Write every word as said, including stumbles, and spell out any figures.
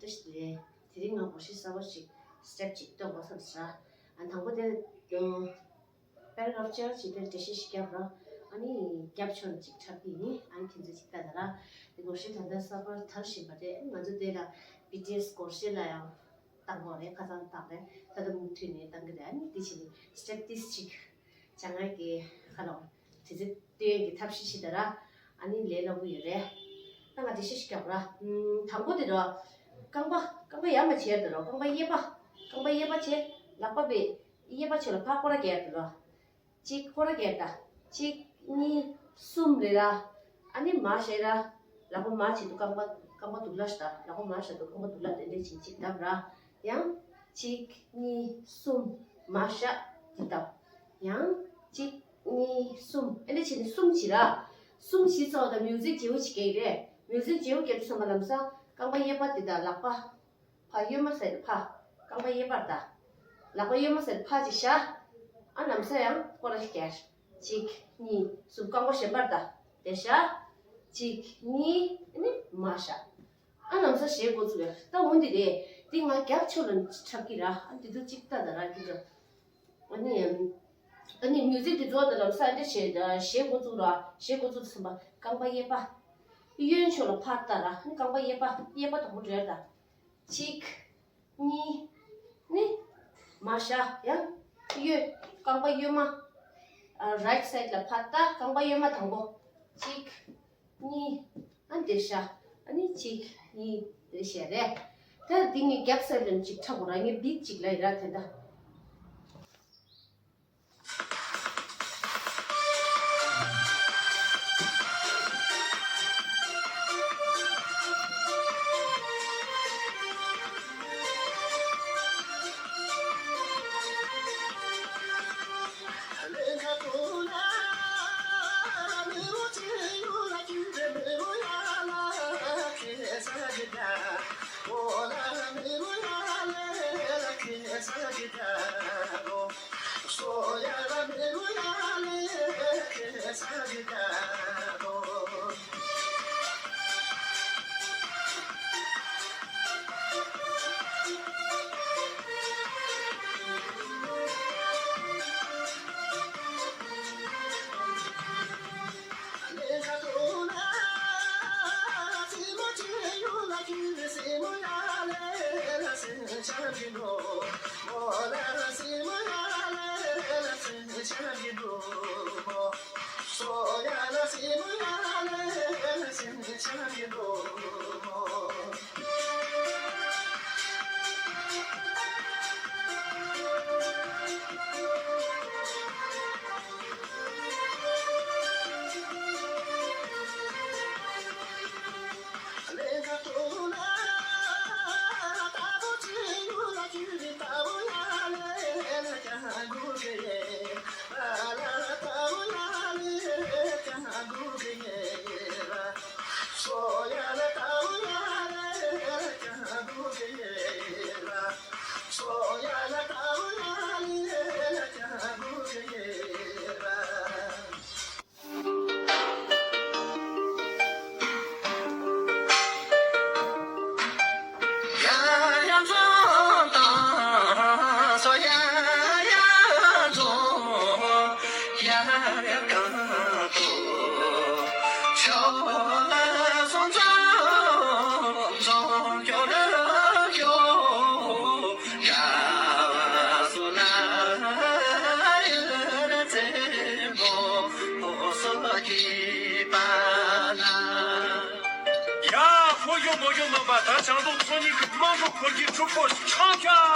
ཏེ་ཞིག་རེད། དེ་རིང་ང་སྒོར་གཞས་གསར་པ་ཞིག་སི་ཊེབ་ཅིག་སྟོན་དགོས་བསམ་ཟེར། ཨ་དང་པོ་དེ་པེ་ར་གྷ་རབ་ཅར་ཅིག་དེར་འགྲེལ་བཤད་ཞིག་བརྒྱབ་ར། ཨ་ནི་རྒྱབ་ཕྱོགས་ནས་ཅིག་འཁྲབ་ཀྱི་ཡིན། ཨ་ནི་ཁྱེད་ཚོས་ཅིག་ལྟ་དང་ར། དེ་སྒོར་གཞས་ད་ལྟ་གསར་པ་དར་བཞིན་པ་རེད། ང་ཚོ་དེ་ལ་བི་ཊི་ཨེས་སྒོར་གཞས་ལ་ཡང་བཏང་དགོས་རེད། ཁ་སང་བཏང་རེད། ད་ལྟ་མུ་མཐུད་ནས་བཏང་གི་རེད། ཨ་ནི་དེ་བྱས་ནས་སི་ཊེབ་ཏིས་ཅིག་བྱ་ངན་གྱི་ཁ་ལོ། དེ་ཚེ་སྟོན་གྱི་ཐབས་ཤེས་ཤིག་དང་ར། ཨ་ནི་ལས་སླ་པོ་ཡོད་རེད། ད་ང་འགྲེལ་བཤད་ཞིག་རྒྱག་ར། ཨམ། དང་པོ་དེ་ར། རྐང་པ་རྐང་པ་ཡར་མར་བྱས་དེ་ར། རྐང་པ་གཡས་པ། རྐང་པ་གཡས་པ་བྱས། ལག་པ་བས་གཡས་པ་ཕྱོགས་ལ་ཕར་སྐོར་ར་རྒྱག་དེ་ར། གཅིག་སྐོར་ར་རྒྱག་ད། གཅིག་གཉིས་གསུམ་རེད་ར། ཨ་ནི་མར་བཞག་ར། ལག་པ་མར་བྱས་དུས་རྐང་པ་རྐང་པ་སྡུག་ལ་ཞིག་ད། ལག་པ་མར་བཞག་དུས་རྐང་པ་སྡུག་ལ་དེ་འདྲས་བྱས་གཅིག་བརྡབ་ར། ཡང་། གཅིག་གཉིས་གསུམ། མར་བཞག་གཅིག་བརྡབ། ཡང་། གཅིག་གཉིས་གསུམ། ཨེ་འདྲ་བྱས་ནས་གསུམ་བྱེད་ར། གསུམ་བྱས་ཚར་བ་དང་མིའུ་ཟིག་བརྗེ་པོ་ཅིག་རྒྱག་གི་རེད། མིའུ་ཟིག་བརྗེ་པོ་རྒྱག་དུས་ཙམ་པ་ལམ་སང་རྐང་པ་གཡས་པ་དེ་དང་ལག་པ། ཕར་གཡོན་མ་ཟེར་ཕར། རྐང་པ་གཡས་པར་ད། ལག་པ་གཡོན་མ་ཟེར་ཕར་ཅིག་བཞག་ཨ་ལམ་སང་ཡང་སྐོར་ར་ཞིག་རྒྱག་གཅིག་གཉིས་གསུམ། རྐང་པ་གཞན་པར་ད། དེ་བཞག་གཅིག་གཉིས། ཨ་ནི་མར་བཞག་ཨ་ལམ་སང་གཞས་འགོ་ཚུགས་ཡ། ད་འོ་འདི་རེད། འདི་ང་རྒྱབ་ཕྱོགས་ལ་འཁྲབ་ཀྱི་ར། ཨ་འདི་ཚོ་གཅིག་ལྟ་དང་ར་འདི་ཚོ། ཨ་ནི། ཨ་ནི་མིའུ་ཟིག་འདི་ཚོ་ད་ལམ་སང་འདི་བྱས་གཞས་འགོ་ཚུགས་ར། གཞས་འགོ་ཚུགས་ཟིན་པ་རྐང་པ་གཡས་པ། གཡོན་ཕྱོགས་ལ་ཕར་ལྟ་ར། ཨ་ནི་རྐང་པ་གཡས་པ་གཡས་པ་དང་པོ་འགྲོ་ཡ་ད། གཅིག་གཉིས། ནི། མར་བཞག་ཡང་། གཡོན། རྐང་པ་གཡོན་མ། རའིཊ་སའིཌ་ལ་ཕར་ལྟ། རྐང་པ་གཡོན་མ་དང་པོ། གཅིག་གཉིས། ཨ་འདིར་བཞག་ཨ་ནི་གཅིག་གཉིས་འདིར་བཞག་རེད། ད་འདི་ངས་རྒྱབ་སའིཌ་ལ་གཅིག་འཁྲབ་དགོས་ར། ངས་བིཊ་གཅིག་ལ་ཡི་ར་དེ་འདྲ། ཡ། ཁོ་ཡོ་མོ་ཡོ་མོ་པ་ད་བྱང་ལུགས་ཚོ་གཉིས་ཀྱི་དམངས་གཙོ་འཁོར་གྱི་ཕྱུག་པོ་ཆང་ཁྱ།